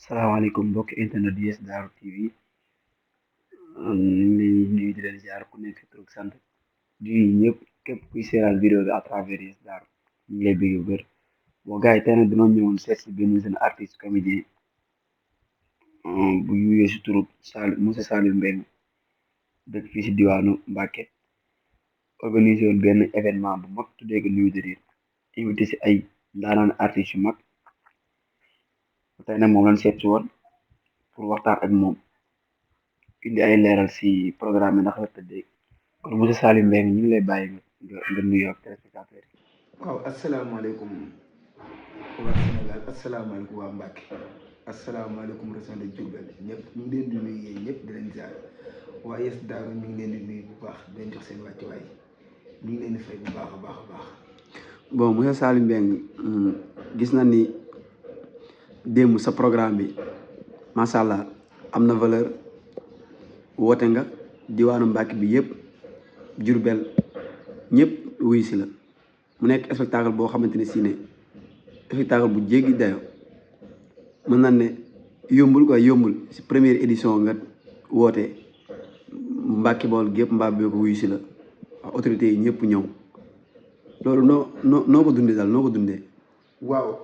salaamaaleykum mbokki internet Yes Darou TV ñu ngi leen di nuyu di leen ziar ku nekk tur ak sant di nuyu ñëpp képp kuy seetaan vidéo bi à travers Yes Darou ñu ngi lay bëgg bu bër bon gars yi tey nag dañoo ñëwoon seet si benn jeune artiste comédien bu yuyoo si turu Moussa Saliou Mbengue dëkk fii si diwaanu Mbacké organisé woon benn événement bu mag tuddee ko Nuit de Rire invité si ay ndaanaan artistes yu mag tey nag moom lañ seet si woon pour waxtaan ak moom indi ay leeral si programme bi naka la tëddee kon monsieur Saliou Mbengue ñu ngi lay bàyyi nga nuyoo ak téléspectateur yi. waaw asalaamaaleykum waa Sénégal asalaamaaleykum waa Mbacke asalaamaaleykum région de Diourbel ñëpp ñu ngi leen di nuyu yéen ñëpp di leen ziar waa Yes Darou ñu ngi leen di nuyu bu baax di leen jox seen wàccuwaay ñu ngi leen di fay bu baax a baax a baax. bon monsieur Saliou Mbengue gis na ni démb sa programme bi macha allah am na valeur woote nga diwaanu Mbacke bi yëpp Diourbel ñëpp wuyu si la mu nekk spectacle boo xamante ne si ne spectacle bu jéggi dayo mën na ne yombul quoi yombul si première édition nga woote Mbacke Bawol gépp mbaa bi ko wuyu si la wax autorités yi ñëpp ñëw loolu noo ko dundee daal noo ko dundee. waaw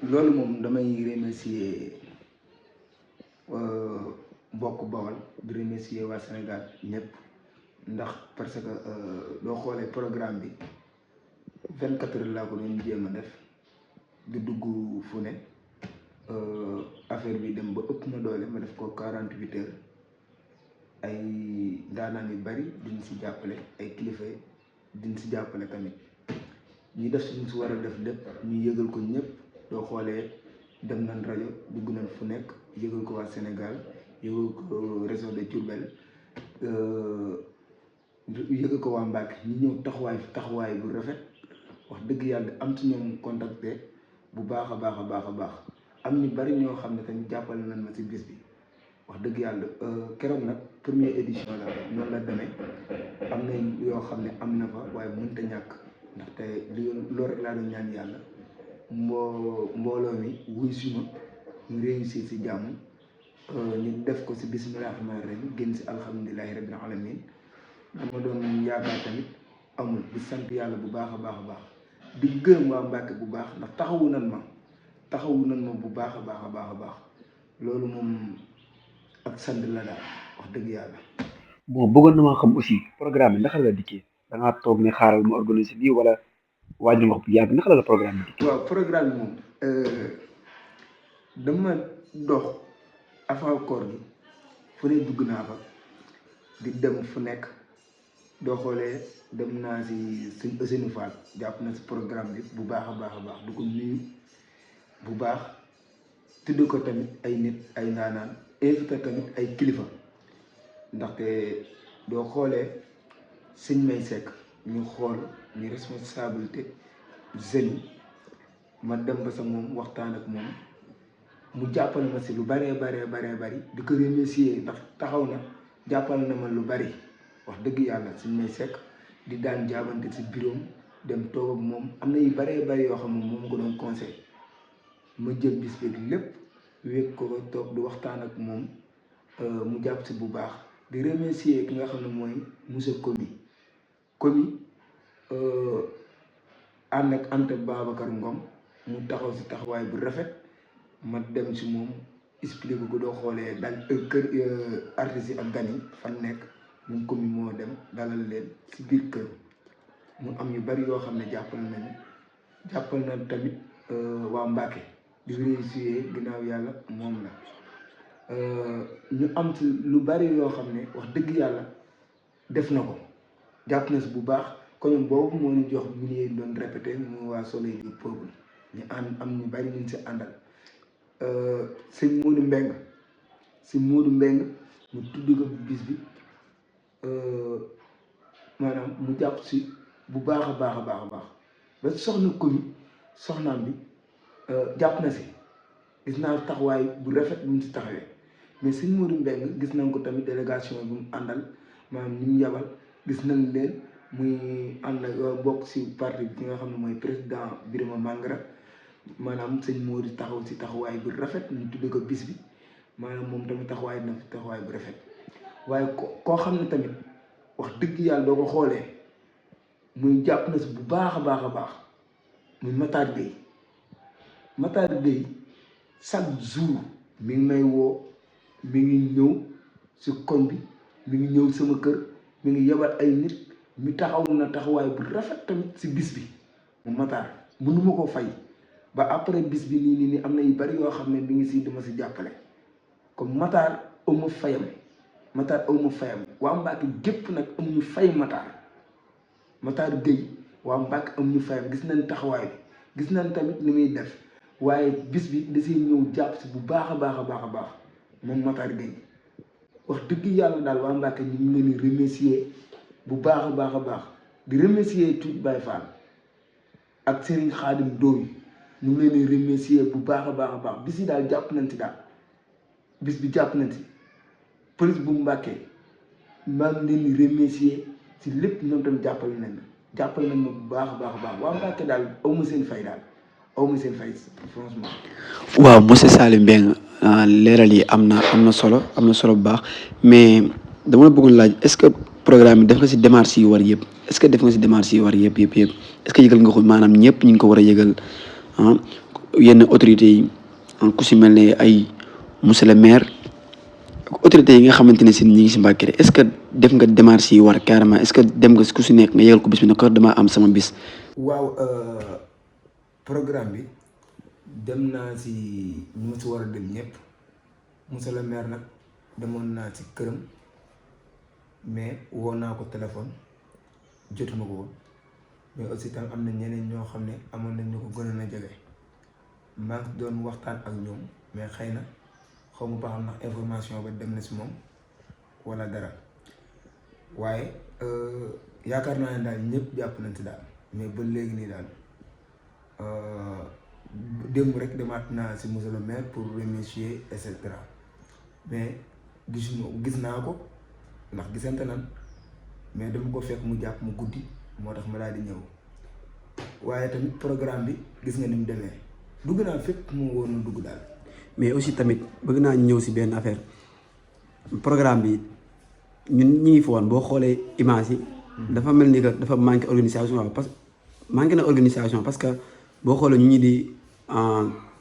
loolu moom damay remercier mbokk Bawol di remercier waa Sénégal ñëpp ndax parce que doo xoolee programme bi 24 heures laa ko doon jéem a def di dugg fu ne affaire bi dem ba ëpp na doole ma def ko 48 heures ay daanaan yu bari diñ si jàppale ay kilifa diñ si jàppale tamit ñu def suñ si war a def lépp ñu yëgal ko ñëpp doo xoolee dem nañ rajo dugg nañ fu nekk yëgal ko waa Sénégal yëgal ko réseau de Diourbel yëgal ko waa Mbacke ñu ñëw taxawaay bu rafet wax dëgg yàlla am ci ñoom contacté bu baax a baax a baax a baax am ñu bari ñoo xam ne tamit jàppale nañ ma ci bis bi wax dëgg yàlla keroog nag première édition la noonu la demee am na yoo xam ne am na fa waaye mënta ñàkk ndaxte loolu rek laa doon ñaan yàlla mbooloo mi wuy si ma ñu réussir si jàmm ñu def ko si bisimilah rahmaani rahim génn si alhamdulilahi rabbil alamin dama doon yaakaar tamit amul di sant yàlla bu baax a baax a baax di gërëm waa Mbacke bu baax ndax taxawu nan ma bu baax a baax a baax a baax loolu moom ak sant la daal wax dëgg yàlla. bon bëggoon na maa xam aussi programme bi naka la dikkee da ngaa toog ne xaaral ma organiser lii wala waaj nga wax bu yàgg naka la programme bi dikkee. waaw programme bi moom dama dox avant koor gi fu ne dugg naa fa di dem fu nekk doo xoolee dem naa si suñ Ousseynou Fall jàpp na si programme bi bu baax a baax a baax du ko nuyu bu baax tudd ko tamit ay nit ay naanaan invité tamit ay kilifa ndaxte doo xoolee sëñ May Seck ñu xool ñu responsabilité jeunes yi ma dem ba sa moom waxtaan ak moom mu jàppale ma si lu bari di ko remercier ndax taxaw na jàppale na ma lu bari wax dëgg yàlla sëñ May Seck di daan jaabante si bureau dem toog ak moom am na yu bari yoo xam ne moom ko doon conseil ma jël bis bi lépp wéeg ko toog di waxtaan ak moom mu jàpp si bu baax di remercier ki nga xam ne mooy monsieur Komi ànd ak Anta Babacar Ngom mu taxaw si taxawaay bu rafet ma dem si moom expliqué ko doo xoolee daal kër artistes yi ak gan yi fan nekk moom Komi moo dem dalal leen si biir kër mu am yu bari yoo xam ne jàppal na tamit waa Mbacke di réussir ginnaaw yàlla moom la ñu am ci lu bari yoo xam ne wax dëgg yàlla def na ko jàpp na si bu baax koñom boobu moo ñu jox milliers doon répété mu waa Soleil du Peuple ñu am ñu bari ñu si àndal sëñ Modou Mbeng mu tudd ko bis bi maanaam mu jàpp si bu baax a baax a baax a baax ba soxna Komi soxnaam bi jàpp na si gis naa taxawaay bu rafet bu mu si taxawee mais sëñ Modou Mbeng gis nañ ko tamit délégation bu mu àndal maanaam ñi mu yabal gis nañ leen muy ànd bokk si parti bi nga xam ne mooy président Birima Mangara maanaam sëñ Mori taxaw si taxawaay bu rafet ñu tudde ko bis bi maanaam moom tamit taxawaay na taxawaay bu rafet waaye koo xam ne tamit wax dëgg yàlla doo ko xoolee muy jàpp na si bu baax a baax a baax muy Matar Gueye chaque jour mi ngi may woo mi ngi ñëw si koñ bi mi ngi ñëw sama kër mi ngi yebal ay nit mi taxaw na taxawaay bu rafet tamit si bis bi mu Matar mënuma ko fay ba après bis bi nii am na yu bari yoo xam ne mi ngi si dama si jàppale comme Matar amu fayam waa Mbacke gépp nag am ñu fay Matar Gueye waa Mbacke am ñu fayam gis nañ taxawaay bi gis nañ tamit li muy def waaye bis bi da siy ñëw jàpp si bu baax a baax moom Matar Gueye wax dëgg yàlla daal waa Mbacke ñu ngi leen di remercier bu baax a baax di remercier tout Baye Fall ak Serigne Khadim Ndoye ñu ngi leen di remercier bu baax a baax bis yi daal jàpp nañ si daal bis bi jàpp nañ si police bu Mbacke maa ngi leen di remercier si lépp ñoom tam jàppale nañ ma bu baax a baax waa Mbacke daal aw ma seen fay franchement. waaw monsieur Salim Mbengue leeral yi am na solo bu baax mais dama la bëggoon laaj est-ce que programme bi def nga si démarche yi war yëpp est-ce que def nga si démarche yi war yëpp est-ce que yëgal nga ko maanaam ñëpp ñu ngi ko war a yëgal yenn autorités yi ku si mel ne ay monsieur le maire ak autorités yi nga xamante ne si ñi ngi si Mbacke est-ce que def nga démarche yi war carrément est-ce que dem nga ku si nekk nga yëgal ko bis bi ne ko damaa am sama bis. waaw programme bi dem naa si ñu ma si war a dem ñëpp monsieur le maire nag demoon naa si këram mais woo naa ko téléphone jotuma ko woon mais aussi tam am na ñeneen ñoo xam ne amoon nañ ñu ko gënoon a jege maa ngi doon waxtaan ak ñoom mais xëy na xaw ma ba xam ndax information ba dem na si moom wala dara waaye yaakaar naa ne daal ñëpp jàpp nañ si daal mais ba léegi nii daal démb rek demaat naa si monsieur le maire pour remercier et cetera mais gis naa ko ndax gisante nan mais dama ko fekk mu jàpp mu guddi moo tax ma daal di ñëw waaye tamit programme bi gis nga ni mu demee dugg naa fépp mu woon na dugg daal. mais aussi tamit bëgg naa ñëw si benn affaire programme bi ñun ñi ngi fi woon boo xoolee image yi. dafa mel ni que dafa manqué organisation waaw parce que manqué na organisation parce que boo xoolee ñu ñi di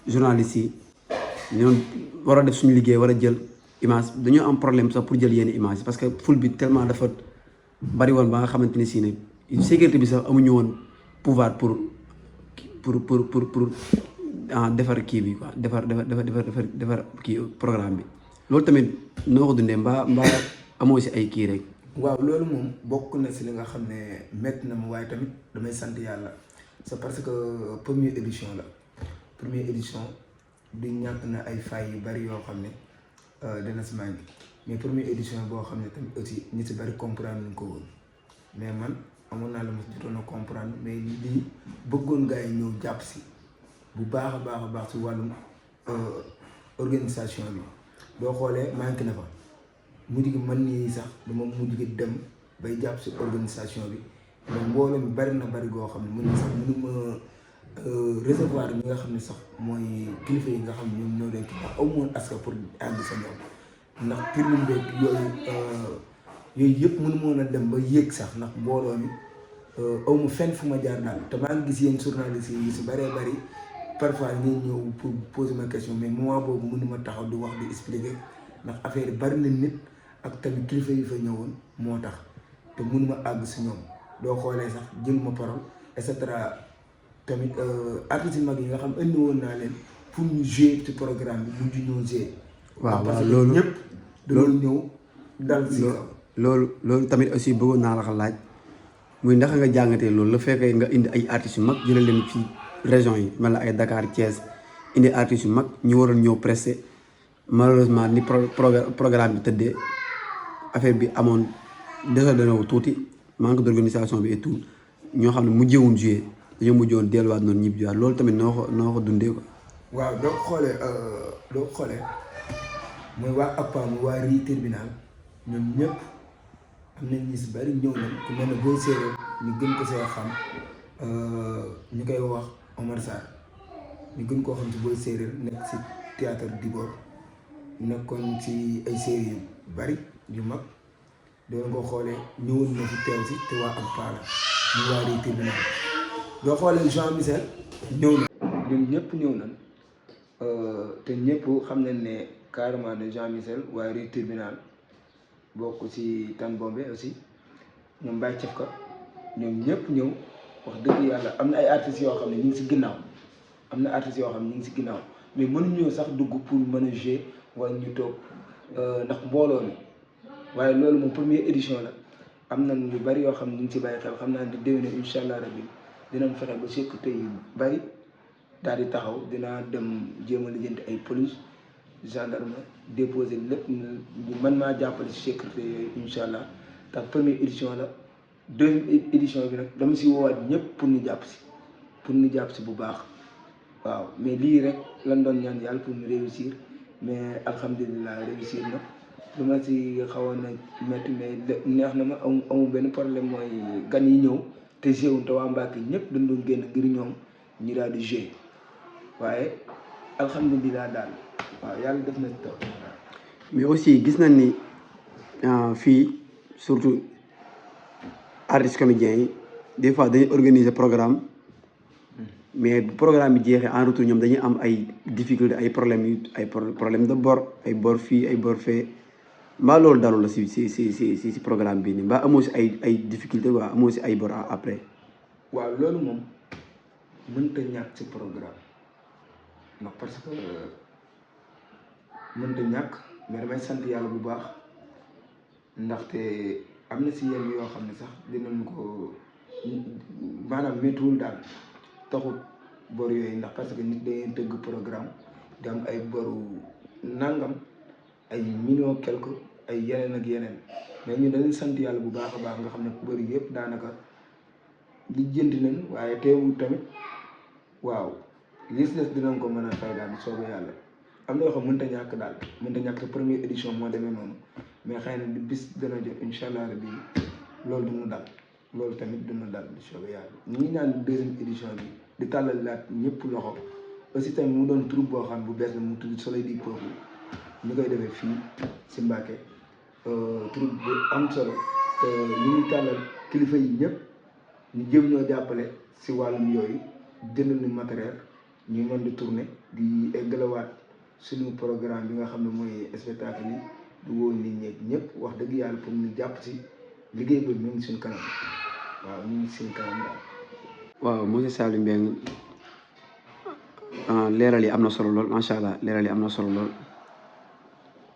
journalistes yi ñoom war a def suñu liggéey war a jël image dañoo am problème sax pour jël yenn image parce que ful bi tellement dafa bari woon ba nga xamante ne si ne sécurité bi sax amuñu woon pouvoir pour defar kii bi quoi defar kii programme bi loolu tamit noo ko dundee mbaa amoo si ay kii rek. waaw loolu moom bokk na si li nga xam ne métti na ma waaye tamit damay sant yàlla c'est parce que première édition du ñàkk na ay failles yu bari yoo xam ne dana si manqué mais première édition boo xam ne tamit aussi ñi si bari comprendre nañ ko woon mais man amoon naa la ma jotoon a comprendre mais lii bëggoon gars yi ñëw jàpp si bu baax a baax si wàllum organisation bi boo xoolee manqué na fa mujj gi man nii sax dama mujj gi dem bay jàpp si organisation bi mais mbooloo mi bari na bari goo xam ne mënuma recevoir ñi nga xam ne sax mooy kilifa yi nga xam ne ñoom ñoo leen ndax aw moon askan pour àgg sa ñoom ndax pirlim beeg yooyu yëpp mënu moon a dem ba yéeg sax ndax mbooloo mi aw ma fenn fu ma jaar daal te maa ngi gis yéen journalistes yi si bëree bëri parfois ngeen ñëw pour poser ma question mais moment boobu mënu ma taxaw di wax di expliquer ndax affaire yi bari na nit ak tamit kilifa yi fa ñëwoon moo tax te mënu ma àgg si ñoom doo xoolee sax jël ma parole et cetera tamit artistes mag yi nga xam indi woon naa leen pour ñu jouer ci programme bi mujj ñëw jouer. waaw parce que loolu ñëpp dañoo ñëw dal si kaw. loolu tamit aussi bëggoon naa la ko laaj muy ndax nga jàngatee loolu la fekkee nga indi ay artistes yu mag jëlee leen ci région yi mel na ay Dakar Thiès indi artistes yu mag ñu waroon ñëw presser malheureusement ni programme bi tëddee affaire bi amoon désordonné wu tuuti manque d'organisation bi et tout ñoo xam ne mujjewuñ jouer dañoo mujjoon delluwaat noonu ñibbi waat loolu tamit noo ko dundee ko. waaw doo xoolee mooy waa APPA mu waa RII tribunal ñoom ñëpp am nañ ñu si bari ñëw nañ ku mel ne booy séeréer ñu gën ko see xam ñu koy wax Omar Sarr ñu gën koo xam ci Boy Séeréer nekk si théâtre Dibor nekkoon ci ay séries yu bari yu mag doon ko xoolee ñëwoon na fi teew si te waa am paala ñu waa di tribunal doo xoolee Jean Michel ñëw na ñoom ñëpp ñëw nañ te ñëpp xam nañ ne carrément ne Jean Michel waaye ri tribunal bokk ci Tan Bombe aussi ñoom Baye Cefka ñoom ñëpp ñëw wax dëgg yàlla am na ay artistes yoo xam ne ñu ngi ci ginnaaw am na artistes yoo xam ne ñu ngi ci ginnaaw mais mënuñoo sax dugg pour mën a jouer wala ñu toog ndax mbooloo mi waaye loolu moom première édition la am na ñu bari yoo xam ne ñu ngi ci bàyyi xel xam naa di déwéne incha allah rabbi dinañ fexe ba sécurité yu bari daal di taxaw dinaa dem jéem a lijjanti ay police gendarme déposer lépp man maa jàppale ci sécurité yooyu incha allah tax première édition la deuxième édition bi nag dama si woowaat ñëpp pour ñu jàpp si bu baax waaw mais lii rek lan doon ñaan yàlla pour ñu réussir mais alhamdulilah réussir na lu ma si xawoon na métti mais neex na ma amu benn problème mooy gan yi ñëw te géewuñ te waa Mbacke ñëpp dañ doon génn ngir ñoom ñu daal di jouer waaye alhamdulilah daal waaw yàlla def na taw. mais aussi gis nañ ni fii surtout artistes comédiens yi des fois dañuy organiser programme mais bu programme bi jeexee en retour ñoom dañuy am ay difficultés ay problèmes yu ay problème de bor ay bor fii ay bor fee mbaa loolu dalu la si programme bii nii mbaa amoo si ay difficultés quoi amoo si ay bor après. waaw loolu moom mënta ñàkk ci programme ndax parce que mënta ñàkk mais damay sant yàlla bu baax ndaxte am na si yenn yoo xam ne sax dinañ ko maanaam méttiwul daal taxut bor yooyu ndax parce que nit dañuy tëgg programme di am ay boru nangam ay millions quelque ay yeneen ak yeneen mais ñu dañuy sant yàlla bu baax a baax nga xam ne bor yëpp daanaka lijjanti nañ waaye teewul tamit waaw li si des dinañ ko mën a fay daal soobee yàlla am na yoo xam mënta ñàkk daal mënta ñàkk te première édition moo demee noonu mais xëy na di bis dana jot incha allah rabbi loolu dina dal loolu tamit dina dal soobee yàlla ñu ngi ñaan deuxième édition bi di tàllal laat ñëpp loxo aussi tamit mu doon troupe boo xam bu bees la mu tudd Soleil du Peuple ñu koy defee fii si Mbacke troupe bu am solo te ñu ngi tàllal kilifa yi ñëpp ñu jëm ñoo jàppale si wàllum yooyu jënd ni matériel ñu mën di tourner di eggalawaat suñu programme bi nga xam ne mooy spectacle yi di woo nit ñeeg ñëpp wax dëgg yàlla pour ñu jàpp si liggéey bi ñu ngi suñu kanam waaw ñu ngi suñu kanam daal. waaw monsieur Saliou Mbengue leeral yi am na solo lool macha allah leeral yi am na solo lool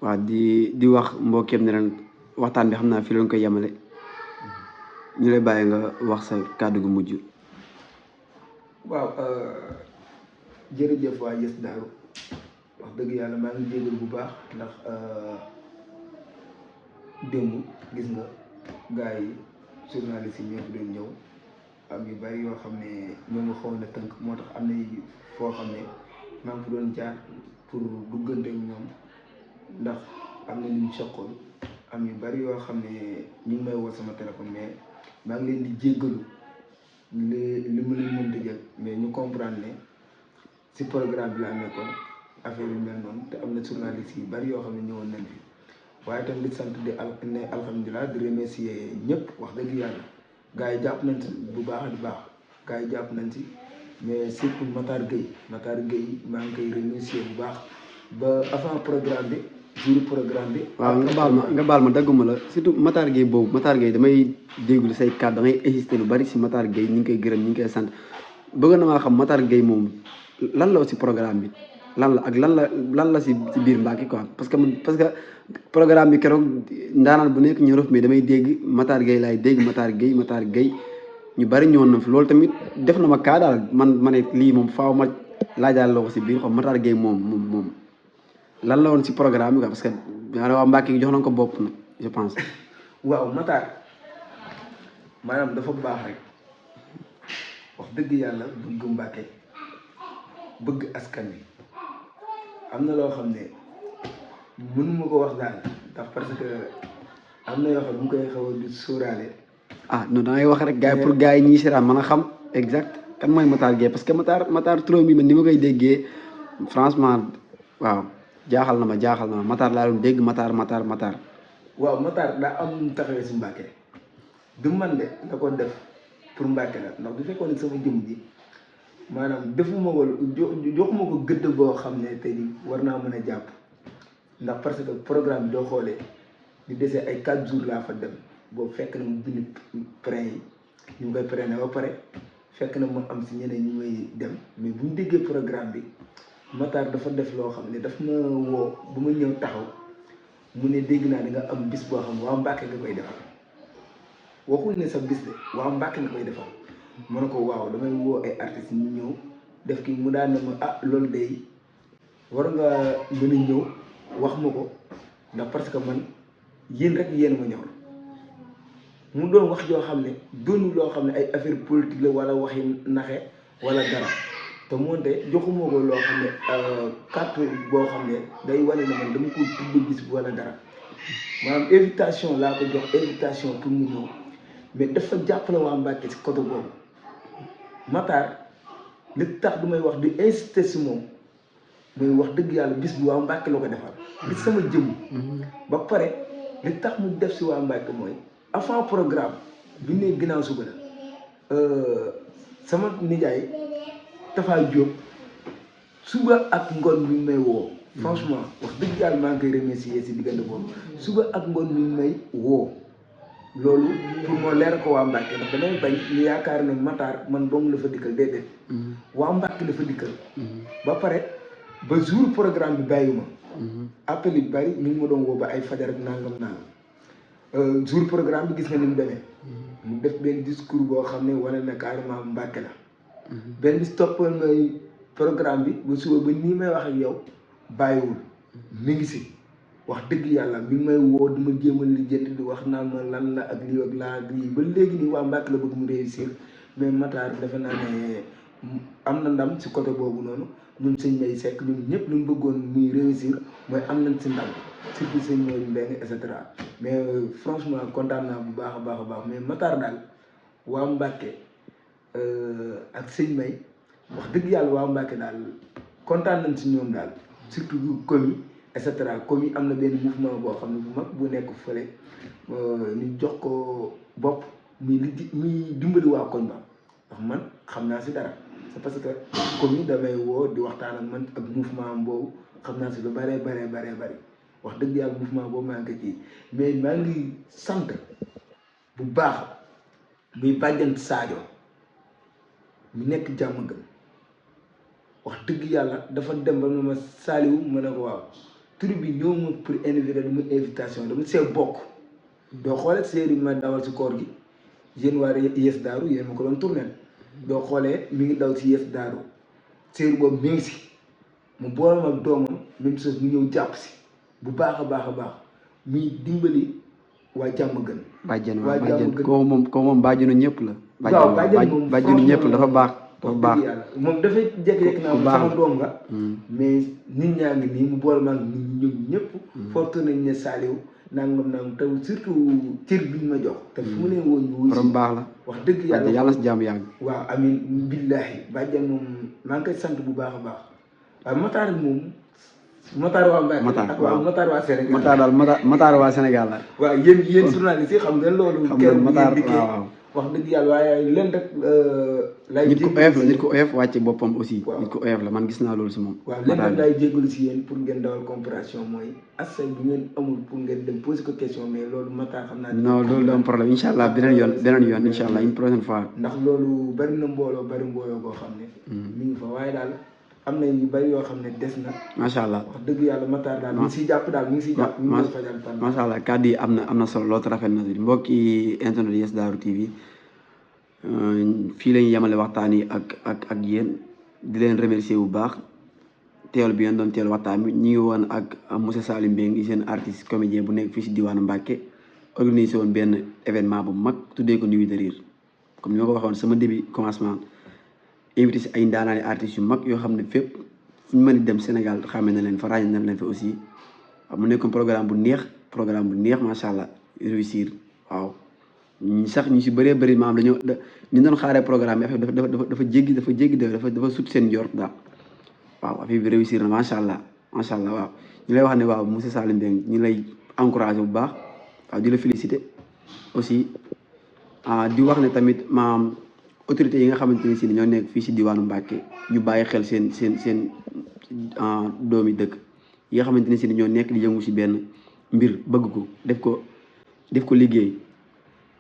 waaw di wax mbokkeem ne leen waxtaan bi xam naa fi leen koy yemale ñu lay bàyyi nga wax sa kàddu gu mujj. waaw jërëjëf waa Yes Daaru wax dëgg yàlla maa ngi jégal bu baax ndax démb gis nga gars yi journaliste yi ñoo fi doon ñëw am yu bari yoo xam ne ñoo nga xawoon a tënk moo tax am na foo xam ne maa ngi fi doon jaar pour duggante ak ñoom ndax am na lu ñu soqoon am yu bari yoo xam ne ñu ngi may woo sama téléphone mais maa ngi leen di jéggalu li ma leen mënta jël mais ñu comprendre ne si programme bi laa nekkoon affaire yu mel noonu te am na journaliste yi bari yoo xam ne ñëwoon nañ fi waaye tam di sant di ne alhamdulilah di remercier ñëpp wax dëgg yàlla gars yi jàpp nañ si bu baax di baax gars yi jàpp nañ si mais surtout Matar Gueye maa ngi koy remercier bu baax ba avant programme bi jour programme bi. waaw nga baal ma dagguma la surtout Matar Gueye boobu Matar Gueye damay déglu say kàddu damay insister lu bari si Matar Gueye ñu ngi koy gërëm ñu ngi koy sant bëgg na maa xam Matar Gueye moom lan la si programme bi lan la ak lan la si biir Mbacke quoi parce que programme bi keroog ndaanaan bu nekk ñu rëf mais damay dégg Matar Gueye laay dégg Matar Gueye ñu bari ñëwoon na fi loolu tamit def na ma kaa daal ma ne lii moom faaw ma laajaal loo ko si biir xam Matar Gueye moom lan la woon si programme bi quoi parce que waa Mbacke jox nañ ko bopp na je pense. waaw Matar maanaam dafa baax rek wax dëgg yàlla bëgg Mbacke bëgg askan wi am na loo xam ne mënuma ko wax daal ndax parce que am na yoo xam ne mu koy xaw a di sóoraale. non da ngay wax rek gars yi pour gars yi ñii seetaan mën a xam exact kan mooy Matar Gueye parce que Matar turam bi man ni ma koy déggee franchement waaw jaaxal na ma Matar laa doon dégg Matar. waaw Matar daa am nu mu taxawee si Mbàkke du man de da ko def pour Mbàkke la ndax bu fekkoon ne sama jëm ji maanaam defuma ko joxuma ko gëdd boo xam ne tey war naa mën a jàpp ndax parce que programme bi doo xoolee di desee ay 4 jours laa fa dem boobu fekk na mu bind parrain yi ñu ngi koy parrainé ba pare fekk na mu am si ñeneen ñu may dem mais bu ñu déggee programme bi Matar dafa def loo xam ne daf ma woo bu ma ñëw taxaw mu ne dégg naa da nga am bis boo xam ne waa Mbàkke nga koy defal waxul ne sa bis de waa Mbàkke nga koy defal ma ne ko waaw damay woo ay artistes ñu ñëw def ki mu daan ne ma ah loolu day war nga mën a ñëw wax ma ko ndax parce que man yéen rek yéen ma ñor mu doon wax joo xam ne doonu loo xam ne ay affaire politique la wala waxi naxe wala dara te moonte joxuma ko loo xam ne carte boo xam ne day wane ne man dama ko tudd bis bu wala dara maanaam invitation laa ko jox invitation pour mu ñëw mais dafa jàppale waa Mbàkke si côté boobu Matar li tax du may wax di insister si moom mooy wax dëgg yàlla bis bi waa Mbàkke la ko defal li sama jëm ba pare li tax mu def si waa Mbàkke mooy avant programme bi ne ginnaaw suba la sama nijaay Tafa Diop suba ak ngoon mi may woo franchement wax dëgg yàlla maa ngi koy remercier si diggante boobu suba ak ngoon mi may woo loolu pour moo leer ko waa Mbàkke ndax damay bañ ñu yaakaar ne Matar man dong la fa dikkal déedéet waa Mbàkke la fa dikkal ba pare ba jour programme bi bàyyi ma appel yu bari ñu ngi ma doon woo ba ay fajar ak nangam jour programme bi gis nga ni mu demee mu def benn discours boo xam ne wane na carrément Mbàkke la benn bis toppal may programme bi ba suba ba nii may wax ak yow bàyyiwul mi ngi si wax dëgg yàlla mi ngi may woo di ma jéemal lijjanti di wax naan ma lan la ak lii ak laa ak lii ba léegi nii waa Mbàkke la bëgg mu réussir mais Matar defe naa ne am na ndam si côté boobu noonu ñun sëñ May Seck ñun ñëpp lu ñu bëggoon muy réussir mooy am nañ si ndam surtout sëñ Mawy Mbeng et cetera mais franchement kontaan naa bu baax a baax mais Matar daal waa Mbàkke ak sëñ May wax dëgg yàlla waa Mbàkke daal kontaan nañ si ñoom daal surtout commis et cetera commis am na benn mouvement boo xam ne bu mag bu nekk fële ñu jox ko bopp muy dimbali waa koñ ba ndax man xam naa si dara c'est parce que commis damay woo di waxtaan ak man ak mouvement boobu xam naa si lu bëree bëri wax dëgg yàlla mouvement boobu maa ngi ko kii mais maa ngi sant bu baax muy bàjjan Sadio mu nekk jàmm gën wax dëgg yàlla dafa dem ba ma saaliwu ma ne ko waaw tur bi ñëw ma pour inviter dama invitation dama see bokk doo xoolee série ma dawal si koor gi yéen waa Yes Daaru yéen ma ko doon tourné doo xoolee mi ngi daw si Yes Daaru série boobu mi ngi si mu boolam ak doomam même chose mu ñëw jàpp si bu baax a baax muy dimbali waa jàmm gën bàjjen ko moom bàjjenu ñëpp la waaw bàjjenu ñëpp la dafa baax yàlla moom dafay jékki-jékki naa sama doom nga mais nit ñaa ngi nii mu boole maag nit ñoom ñëpp fortu nañ ne Saliou nangam te surtout cër biñ ma jox te fu mu leen woon ñu wuy borom baax la wax dëgg yàlla yàlla si jàmm yàgg waaw amin billaahi bàjjan moom maa ngi koy sant bu baax a baax waaye Matar moom Matar waa Mbacke ak waaw Matar waa Sénégal Matar daal Matar waa Sénégal la waaw yéen journaliste yi xam ngeen loolu xam Matar waaw wax dëgg yàlla waaye leen rek lay nit ku oyof wàcce boppam aussi nit ku oyof la man gis naa loolu si moom waaw leen rek lay jéggalu si yéen pour ngeen dawal comparaison mooy assay bu ngeen amul pour ngeen dem poser ko question mais loolu Matar xam naa non loolu da am problème incha allah beneen yoon incha allah une prochaine fois ndax loolu bari na mbooloo boo xam ne mi ngi fa waaye daal am na yu bari yoo xam ne des na macha allah wax dëgg yàlla Matar daal mi ngi siy jàpp daal mi ngi siy jàpp mi ngi fajal fan macha allah kàddu yi am na solo loolu rafet na si mbokki internet Yes Daaru TV fii lañu yemale waxtaan yi ak yéen di leen remercier bu baax teewlu bi ngeen doon teewlu waxtaan bi ñu ngi woon ak monsieur Salim Mbengue seen artiste comédien bu nekk fii si diwaanu Mbàkke organisé woon benn événement bu mag tuddee ko Nuit de Rire comme ni ma ko waxoon sama début commencement invité si ay ndaanaani artistes yu mag yoo xam ne fépp fu ñu mën di dem Sénégal xamee na leen fa ràññee na leen fa aussi mu nekkoon programme bu neex macha allah réussir waaw ñi sax ñu si bëree bëri maam dañoo ni doon xaaree programme bi dafa jéggi dafa sut seen njort daal waaw affaire bi réussir na macha allah waaw ñu lay wax ne waaw monsieur Salim Mbengue ñu lay encouragé bu baax waaw di la féliciter aussi di wax ne tamit maam autorités yi nga xamante ni si ñoo nekk fii si diwaanu Mbàkke ñu bàyyi xel seen doomi dëkk yi nga xamante ni si ñoo nekk di yëngu si benn mbir bëgg ko def ko liggéey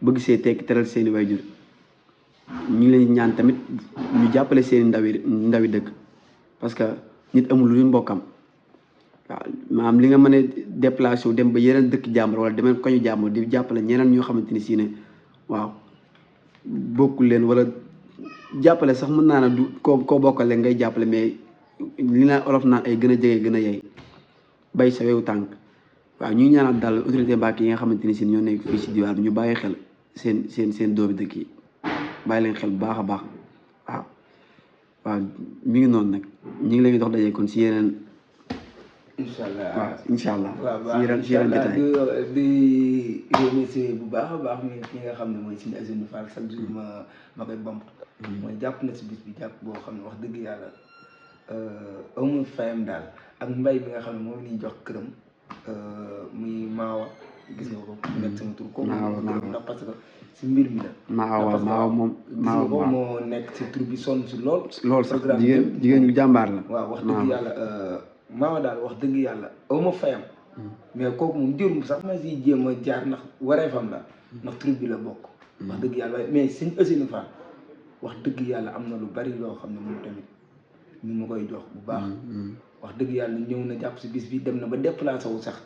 bëgg see tekki teral seeni waajur ñu ngi leen ñaan tamit ñu jàppale seeni ndawi dëkk parce que nit amul lu mbokkam waaw maanaam li nga mën a déplacé wu dem ba yeneen dëkk jàmbur wala demeen koñu jàmbur di jàppale ñeneen ñoo xamante ni si ne waaw bokkul leen wala jàppale sax mën naa ne du koo bokkale ngay jàppale mais li naa olof naan ay gën a jege gën a yey bay sa wewu tànk waaw ñuy ñaanal daal autorité Mbàkke yi nga xamante ni si ñoo nekk fii si diwaan ñu bàyyi xel seen doomi dëkk yi bàyyi leen xel bu baax a baax waaw mi ngi noonu nag ñu ngi leen di dox daje kon si yeneen incha allah waaw si yeneen détail di remercier bu baax a baax mi ki nga xam ne mooy suñu Ousseynou Fall chaque jour ma koy bamp mooy jàpp na si bis bi jàpp boo xam ne wax dëgg yàlla amul fayam daal ak mbay bi nga xam ne moom la ñuy jox këram muy maawa gis nga ko nekk sama tur ko ndax parce que si mbir mi la maawa moom maawa moo nekk si tur bi sonn si lool sax jigéen ñu jàmbaar la waaw wax dëgg yàlla maawa daal wax dëgg yàlla awma fayam mais kooku moom jërum sax ma si jéem a jaar ndax wareefam la ndax tur bi la bokk wax dëgg yàlla mais suñ Ousseynou Fall wax dëgg yàlla am na lu bari loo xam ne moom tamit ñu ma koy jox bu baax wax dëgg yàlla ñëw na jàpp si bis bi dem na ba déplacé wu sax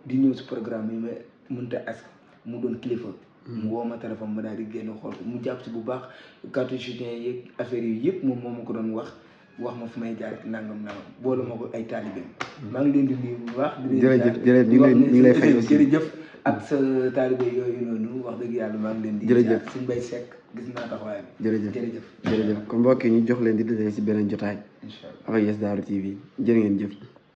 di ñëw si programme yi mais mënta as mu doon kilifa mu woo ma téléphone ma daal di génn xool ko mu jàpp si bu baax carte soutien yeeg affaire yi yëpp moom moo ma ko doon wax ma fu may jaar ak nangam boole ma ko ay taalibeem maa ngi leen di nuyu bu baax di jërëjëf ñu ngi lay fay aussi jërëjëf ak sa taalibe yooyu noonu wax dëgg yàlla maa ngi leen di jërëjëf suñ bay sekk gis naa taxawaay bi jërëjëf kon mbokk yi ñu jox leen di dajale si beneen jotaay incha allah avec Yes Darou TV jërë ngeen jëf